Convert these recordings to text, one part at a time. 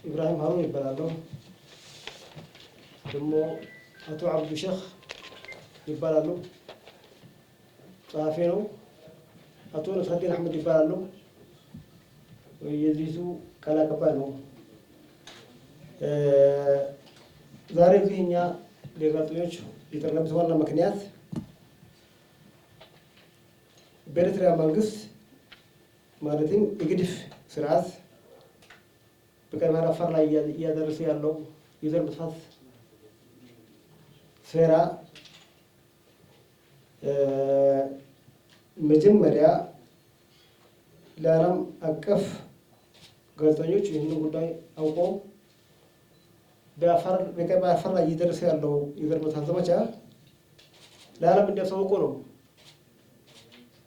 ኢብራሂም ሀሩን ይባላለሁ። ደግሞ አቶ አብዱ ሼክ ይባላሉ፣ ጸሐፊ ነው። አቶ ነስረዲን አህመድ ይባላሉ፣ የዚሁ ቃል አቀባይ ነው። ዛሬ እዚህ እኛ ለጋዜጠኞች የጠራንበት ዋና ምክንያት በኤርትራ መንግስት ማለትም የግድፍ ስርዓት በቀይ ባህር አፋር ላይ እያደረሰ ያለው የዘር ማጥፋት ሴራ መጀመሪያ ለዓለም አቀፍ ጋዜጠኞች ይህንን ጉዳይ አውቀው በቀይ ባህር አፋር ላይ እየደረሰ ያለው የዘር ማጥፋት ዘመቻ ለዓለም እንዲያሳውቁ ነው።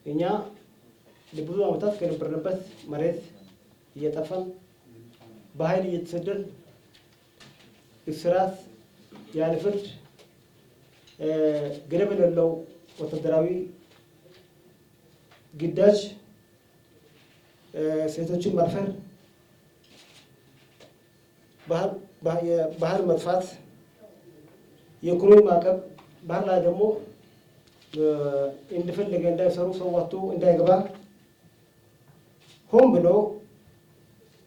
እኛ ለብዙ ዓመታት ከነበርንበት መሬት እየጠፋን፣ በኃይል እየተሰደድን፣ እስራት፣ ያለ ፍርድ፣ ገደብ የሌለው ወታደራዊ ግዳጅ፣ ሴቶችን መድፈር፣ ባህል መጥፋት፣ የኢኮኖሚ ማዕቀብ፣ ባህር ላይ ደግሞ እንደፈለገ እንዳይሰሩ፣ ሰው ወጥቶ እንዳይገባ ሆን ብሎ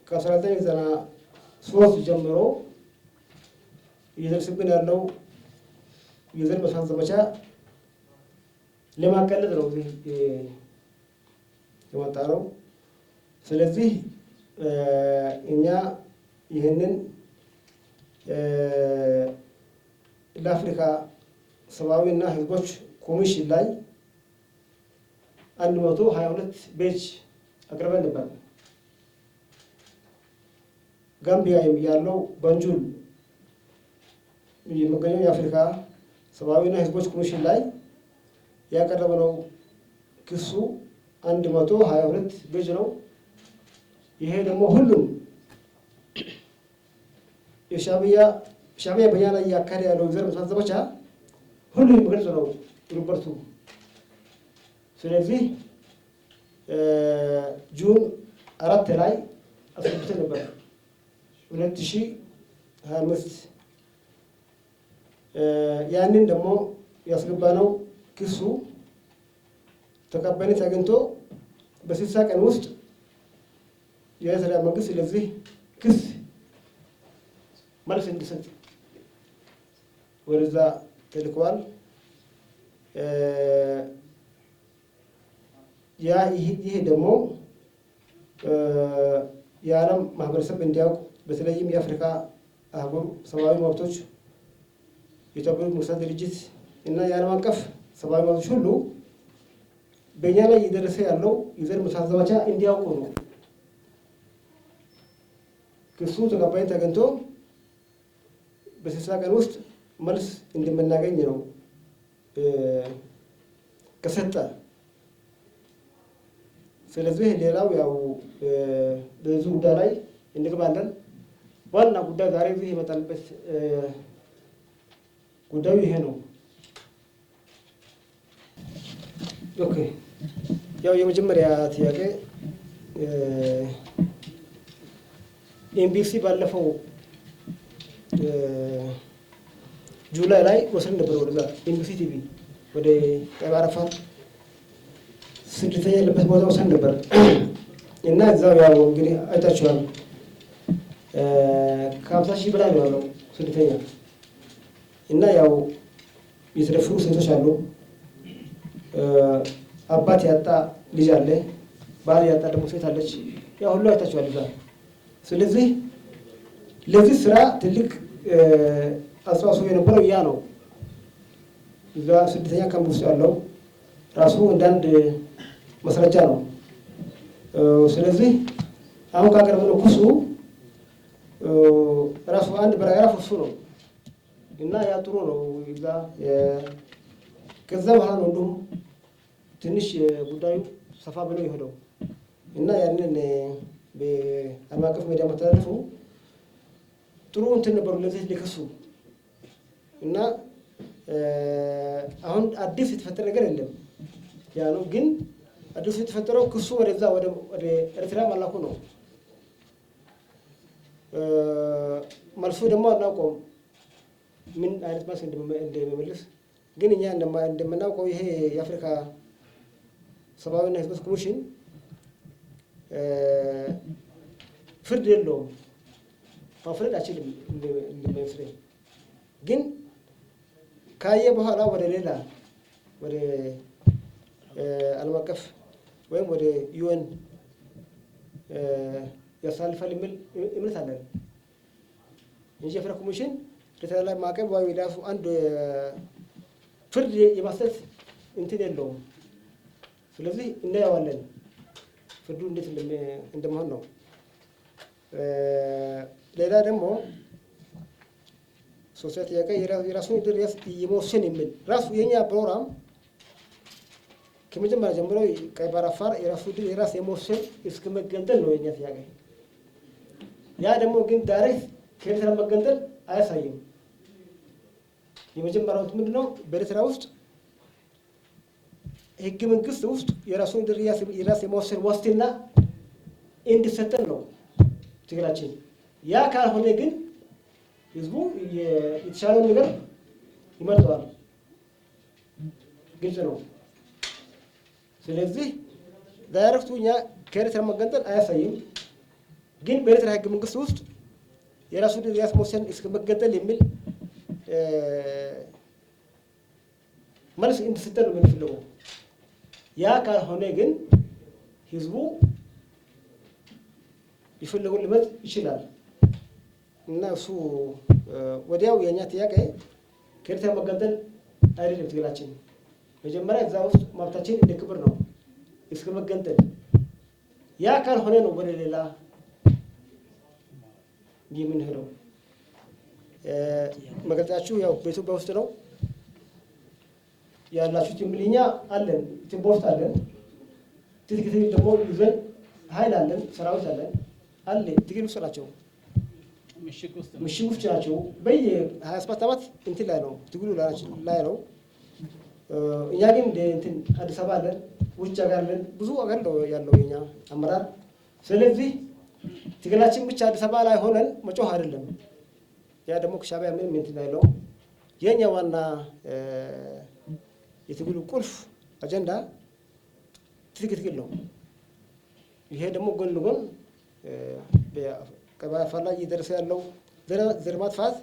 ከ1993 ጀምሮ እየደረሰብን ያለው የዘር ማጥፋት ዘመቻ ለማቀለጥ ነው እዚህ የመጣ ነው። ስለዚህ እኛ ይህንን ለአፍሪካ ሰብአዊና ሕዝቦች ኮሚሽን ላይ 122 page አቅርበን ነበር። ጋምቢያ ያለው ባንጁል የሚገኘው የአፍሪካ ሰብአዊና ሕዝቦች ኮሚሽን ላይ ያቀረብነው ክሱ 122 page ነው። ይሄ ደግሞ ሁሉም የሻዕቢያ ሻዕቢያ በኛ ላይ እያካሄደ ያለው ዘር ማጥፋት ዘመቻ ሁሉም የሚገልጽ ነው ሪፖርቱ። ስለዚህ June 4 ላይ አስገብተን ነበር 2025። ያንን ደግሞ ያስገባነው ክሱ ተቀባይነት አግኝቶ በ60 ቀን ውስጥ የኤርትራ መንግስት ለዚህ ክስ መልስ እንዲሰጥ ወደዛ ተልከዋል። ያ ይሄ ደግሞ የዓለም ማህበረሰብ እንዲያውቅ፣ በተለይም የአፍሪካ አህጉር ሰብአዊ መብቶች፣ የተባበሩት መንግስታት ድርጅት እና የዓለም አቀፍ ሰብአዊ መብቶች ሁሉ በእኛ ላይ እየደረሰ ያለው የዘር ማጥፋት ዘመቻ እንዲያውቁ ነው። ክሱ ተቀባይነት አግኝቶ በ60 ቀን ውስጥ መልስ እንደምናገኝ ነው ከሰጠ። ስለዚህ ሌላው ያው በዚህ ጉዳይ ላይ እንግባለን። ዋና ጉዳይ ዛሬ እዚህ የመጣንበት ጉዳዩ ይሄ ነው። Okay፣ ያው የመጀመሪያ ጥያቄ ኤምቢሲ ባለፈው July ላይ ወስደን ነበር ወደዛ ኤምቢሲ ቲቪ ወደ ቀይ ባህር አፋር ስደተኛ ያለበት ቦታ ወስደን ነበር እና እዛው ያው እንግዲህ አይታችኋል። ከ50,000 በላይ ነው ያለው ስደተኛ እና ያው የተደፈሩ ሴቶች አሉ። አባት ያጣ ልጅ አለ፣ ባል ያጣ ደግሞ ሴት አለች። ያው ሁሉ አይታችኋል እዛ። ስለዚህ ለዚህ ስራ ትልቅ አስተዋጽኦ የነበረው ያ ነው። እዛ ስደተኛ ካምፕ ውስጥ ያለው ራሱ እንዳንድ ማስረጃ ነው። ስለዚህ አሁን ካቀረብነው ክሱ ራሱ አንድ paragraph እሱ ነው እና ያ ጥሩ ነው። እዛ ከዛ በኋላ ነው እንዲሁም ትንሽ ጉዳዩ ሰፋ ብሎ የሄደው እና ያንን በዓለም አቀፍ ሚዲያ መተላለፉ ጥሩ እንትን ነበሩ ለዚህ ሊከሱ እና አሁን አዲስ የተፈጠረ ነገር የለም። ያ ነው ግን አዲሱ የተፈጠረው ክሱ ወደዛ ወደ ኤርትራ መላኩ ነው። መልሱ ደግሞ አናውቀውም ምን አይነት መልስ እንደሚመልስ። ግን እኛ እንደምናውቀው ይሄ የአፍሪካ ሰብአዊና ሕዝቦች ኮሚሽን ፍርድ የለውም፣ መፍረድ አይችልም እንደሚመስለኝ። ግን ካየ በኋላ ወደ ሌላ ወደ ዓለም አቀፍ ወይም ወደ UN ያሳልፋል የሚል እምነት አለን እንጂ የአፍሪካ ኮሚሽን ኤርትራ ላይ ማዕቀብ ወይ ራሱ አንድ ፍርድ የማስጠት እንትን የለውም። ስለዚህ እናየዋለን ፍርዱ እንዴት እንደመሆን ነው። ሌላ ደግሞ ሶስተኛ ጥያቄ የራሱን ዕድል የመወሰን የሚል ራሱ የኛ ፕሮግራም ከመጀመሪያ ጀምሮ ቀይ ባህር አፋር የራሱ ዕድል የራስ የመወሰን እስከ መገንጠል ነው የኛ ጥያቄ። ያ ደግሞ ግን direct ከኤርትራ መገንጠል አያሳይም። የመጀመሪያው ምንድን ነው? በኤርትራ ውስጥ ህገ መንግስት ውስጥ የራሱን ዕድል የራስ የመወሰን ዋስትና እንዲሰጠን ነው ትግላችን። ያ ካልሆነ ግን ህዝቡ የተሻለውን ነገር ይመርጠዋል። ግልጽ ነው። ስለዚህ direct ኡ እኛ ከኤርትራ መገንጠል አያሳይም። ግን በኤርትራ ህገ መንግስት ውስጥ የራሱ ዕድል የራስ መወሰን እስከ መገንጠል የሚል መልስ እንዲሰጠን ነው የምንፈልገው። ያ ካልሆነ ግን ህዝቡ የፈለገውን ሊመርጥ ይችላል እና እሱ ወዲያው የእኛ ጥያቄ ከኤርትራ መገንጠል አይደለም ትግላችን። መጀመሪያ እዛ ውስጥ መብታችን እንደ ክብር ነው እስከ መገንጠል። ያ ካልሆነ ነው ወደ ሌላ የምንሄደው። መግለጫችሁ ያው በኢትዮጵያ ውስጥ ነው ያላችሁት የሚል እኛ አለን፣ ኢትዮጵያ ውስጥ አለን። ትጥቅ ትግል ደግሞ ይዘን ኃይል አለን፣ ሰራዊት አለን አለ ትግል ውስጥ ናቸው፣ ምሽግ ውስጥ ናቸው። በየ 27 ዓመት እንትን ላይ ነው ትግሉ ላይ ነው። እኛ ግን እንትን አዲስ አበባ አለን፣ ውጭ ሀገር አለን፣ ብዙ ሀገር ነው ያለው የኛ አመራር። ስለዚህ ትግላችን ብቻ አዲስ አበባ ላይ ሆነን መጮህ አይደለም። ያ ደግሞ ከሻዕቢያ ምንም እንትን አይለውም። የኛ ዋና የትግሉ ቁልፍ አጀንዳ ትጥቅ ትግል ነው። ይሄ ደግሞ ጎን ለጎን በቀይ ባህር ላይ እየደረሰ ያለው ዘር ማጥፋት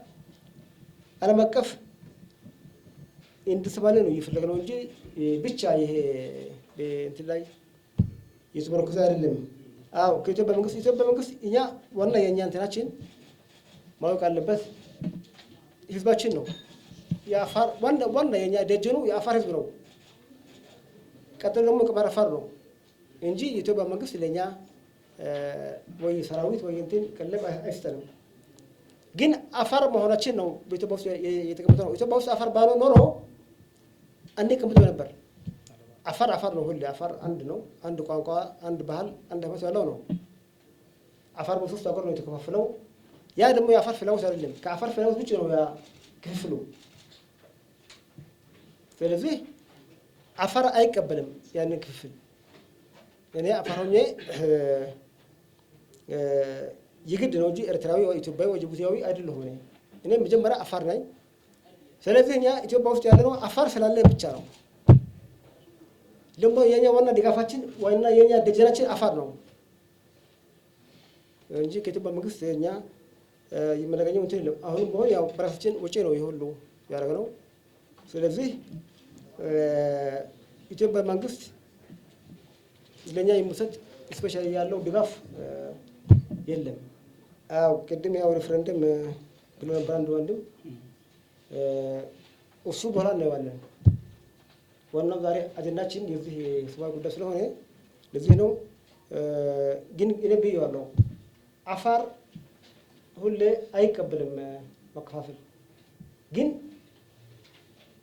ዓለም አቀፍ እንድትባለ ነው እየፈለግነው እንጂ ብቻ ይሄ እንትን ላይ የተመረኮዘ አይደለም። አዎ ከኢትዮጵያ መንግስት ኢትዮጵያ መንግስት እኛ ዋና የእኛ እንትናችን ማወቅ አለበት ህዝባችን ነው። የአፋር ዋና ዋና የኛ ደጀኑ የአፋር ህዝብ ነው። ቀጥሎ ደግሞ ቀይ ባህር አፋር ነው እንጂ የኢትዮጵያ መንግስት ለኛ ወይ ሰራዊት ወይ እንትን ቀለብ አይሰጠንም። ግን አፋር መሆናችን ነው በኢትዮጵያ ውስጥ የተቀመጠ ነው። ኢትዮጵያ ውስጥ አፋር ባይኖር ኖሮ አንቀምጥም ነበር። አፋር አፋር ነው። ሁሌ አፋር አንድ ነው። አንድ ቋንቋ፣ አንድ ባህል፣ አንድ ሃይማኖት ያለው ነው። አፋር በሶስት ሀገር ነው የተከፋፈለው። ያ ደግሞ የአፋር ፍላጎት አይደለም። ከአፋር ፍላጎት ውጭ ነው ያ ክፍፍሉ። ስለዚህ አፋር አይቀበልም ያንን ክፍፍል። እኔ አፋር ሆኜ የግድ ነው እንጂ ኤርትራዊ ወይ ኢትዮጵያዊ ወይ ጅቡቲያዊ አይደለሁም። እኔ መጀመሪያ አፋር ነኝ። ስለዚህ እኛ ኢትዮጵያ ውስጥ ያለነው አፋር ስላለ ብቻ ነው። ደግሞ የኛ ዋና ድጋፋችን ዋና የኛ ደጀናችን አፋር ነው እንጂ ከኢትዮጵያ መንግስት እኛ የምናገኘው እንትን የለም። አሁንም ቢሆን ያው በራሳችን ወጪ ነው ይሄ ሁሉ ያደረግነው። ስለዚህ ኢትዮጵያ መንግስት ለእኛ የሚሰጥ specially ያለው ድጋፍ የለም። አዎ ቅድም ያው ሬፍረንደም ብሎ ነበር አንድ ወንድም፣ እሱ በኋላ እናየዋለን። ዋናው ዛሬ አጀንዳችን የዚህ የሰብአዊ ጉዳይ ስለሆነ ለዚህ ነው። ግን እኔ ብዬዋለሁ፣ አፋር ሁሌ አይቀበልም መከፋፈል። ግን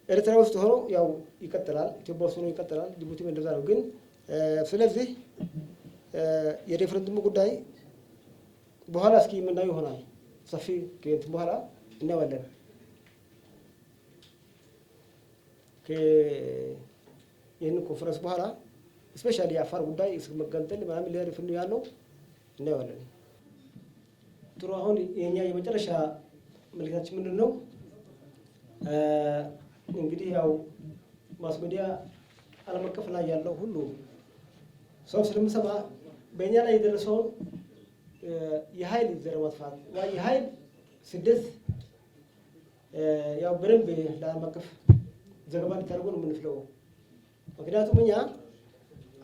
ኤርትራ ውስጥ ሆኖ ያው ይቀጥላል፣ ኢትዮጵያ ውስጥ ሆኖ ይቀጥላል፣ ጅቡቲም እንደዛ ነው። ግን ስለዚህ የሬፈረንደሙ ጉዳይ በኋላ እስኪ የምናየው ይሆናል። ሰፊ ከእንትን በኋላ እናየዋለን። ይህንን ኮንፈረንስ በኋላ specially የአፋር ጉዳይ እስከ መገንጠል ምናምን ሊያሪፍ ያለው እናየዋለን። ጥሩ። አሁን የኛ የመጨረሻ መልእክታችን ምንድን ነው? እንግዲህ ያው mass media ዓለም አቀፍ ላይ ያለው ሁሉ ሰው ስለምሰማ በእኛ ላይ የደረሰውን የኃይል ዘር ማጥፋት፣ የኃይል ስደት ያው በደንብ ለዓለም አቀፍ ዘገባ እንዲታደርጉ ነው የምንፍለው። ምክንያቱም እኛ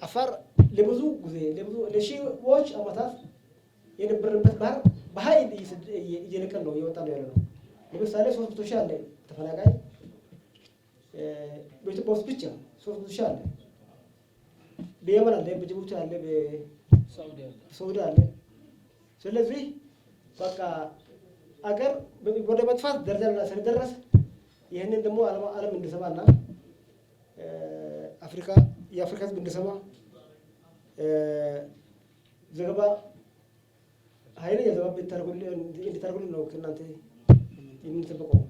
አፋር ለብዙ ጊዜ፣ ለብዙ ለሺዎች ዓመታት የነበርንበት ባህር በኃይል እየለቀን ነው እየወጣ ነው ያለ ነው። ለምሳሌ 300,000 አለ ተፈናቃይ፣ በኢትዮጵያ ውስጥ ብቻ 300,000 አለ። በየመን አለ፣ በጅቡቲ አለ፣ በሳዑዲ አለ። ስለዚህ በቃ አገር ወደ መጥፋት ደረጃ ላይ ስለደረስ ይህንን ደግሞ ዓለም እንዲሰማና አፍሪካ የአፍሪካ ሕዝብ እንዲሰማ ዘገባ፣ ኃይለኛ ዘገባ እንድታደርጉልን ነው ከእናንተ የምንጠብቀው።